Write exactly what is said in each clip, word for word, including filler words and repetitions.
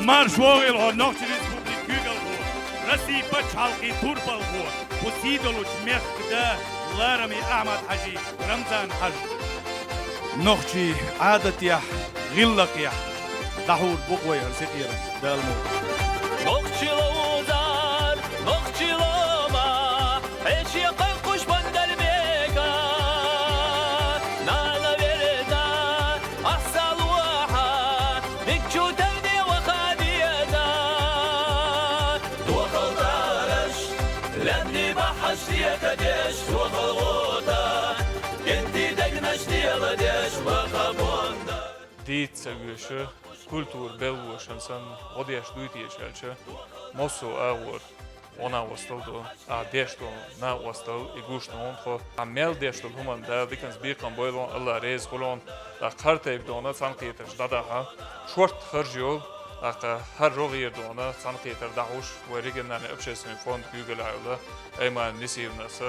Марша вогӀийла хьо, Нохчийн Республикин куьйгалхо, Российн пачхьалкхийн турпалхо, кху сийдолчу мехкан да, лараме Ахьмад-Хьаьжин Рамзан-Хьаьжа. Нохчийн Ӏадатехь, гӀиллакхехь дӀахьур бу-кх вай хӀара синкъерам, Дала мукъ лахь. Нохчийн ловзар, нохчийн лома, хьеший кхойкхуш бан дара мега. Нана верда, ахь сан лохьа, дика чу тевне ваха деза. Дохал тараш, лаьмнийн баххьаш декадеш, дохал гӀота, кӀентий дегнаш деладеш, ваха бонда. Дийца ца веша, культура белхашна санна, гӀо деш дуй теша аьлча, массо а агӀор гӀо-накъосталла до, ахь деш долу накъосталла и гуш ду хьуна тхо. Ахь мел деш долу хӀуманна Дала диканца бекхам бойла хьуна, АллахӀ реза хуьлда хьуна. ТӀаккха хӀара тайпа дохьуна цхьаьнакхетарш дӀадахьа, шортта харжа йолу, тӀаккха хӀара рогӀера дохьуна цхьаьнакхетар дӀахьуш, вай региональный общественный фонд куьйгаллехь йолу Аймани Несимовнас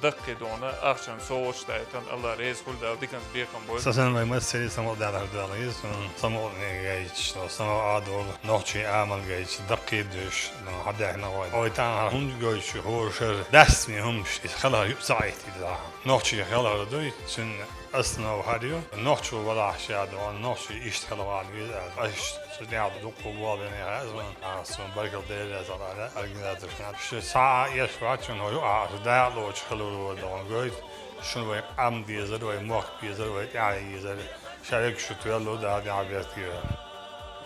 даккхий дохьуна ахчанан совгӀаташ дайтина, АллахӀ реза хуьлда, Дала диканца бекхам бойла. Сан санна вай массеран самукъадаьлла хир ду Дала, иза цунна самукъане гайташ, самукъа а долу, нохчийн амал гайташ, даккхий а дуьйш, ну, хьан дехна вай. Вай тахана хӀунда гойтуш ю хӀора шара? Даьсса хӀуманаш, иза хелхар юкъа ца Ӏиттийта. Нохчийн хелхар дуй, цуьнан основа хӀара ю. Нохчо валахь ша дохьуна, нохчий иштта хила ван веза аьлла. Аша цу тӀехь дуккха болх бина яхьа, аса ван. Аса ван баркалла дела аьлла, организаторшна. Шу схьа а эшна вац, шуна хӀун ю, аша дакъалоцуш хилур вара дохьуна гойту. Шуна вай къам дезара, вай мохк безара, вай тӀаьхье езара. Шаьргаш шу тоьлла, Дала тӀаьхье беркате йойла.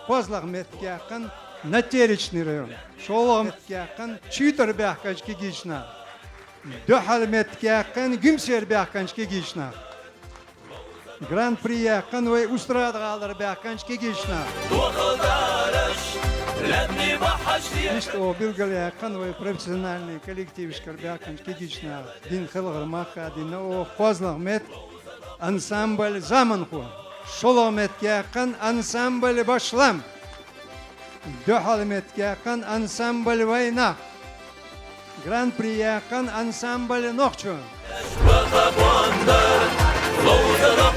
КхозлагӀа меттиг яьккхина Надтеречный район. ШолгӀа меттиг яьккхина Чуьйтара баьхкачу кегийчу наха. Дуьххьара меттиг яьккхина Гуьмсера баьхкачу кегийчу наха. Гран-при яьккхина вай Устрада-ГӀалара баьхкачу кегийчу наха. Дохал тараш, лаьмнийн баххьаш де. Иштта оха билгалъяьккхина вай профессиональный коллективашкара баьхкачу кегийчу наха. Дина хелхар мах а дина оха. КхозлагӀа меттиг ансамбль «Заманхо». ШолгӀа меттиг яьккхина ансамбль «Башлам». Дуьххьара меттиг яьккхина ансамбль «Вайнах». Гран-при яьккхина ансамбль «Нохчо». Баха бондар, ловзарах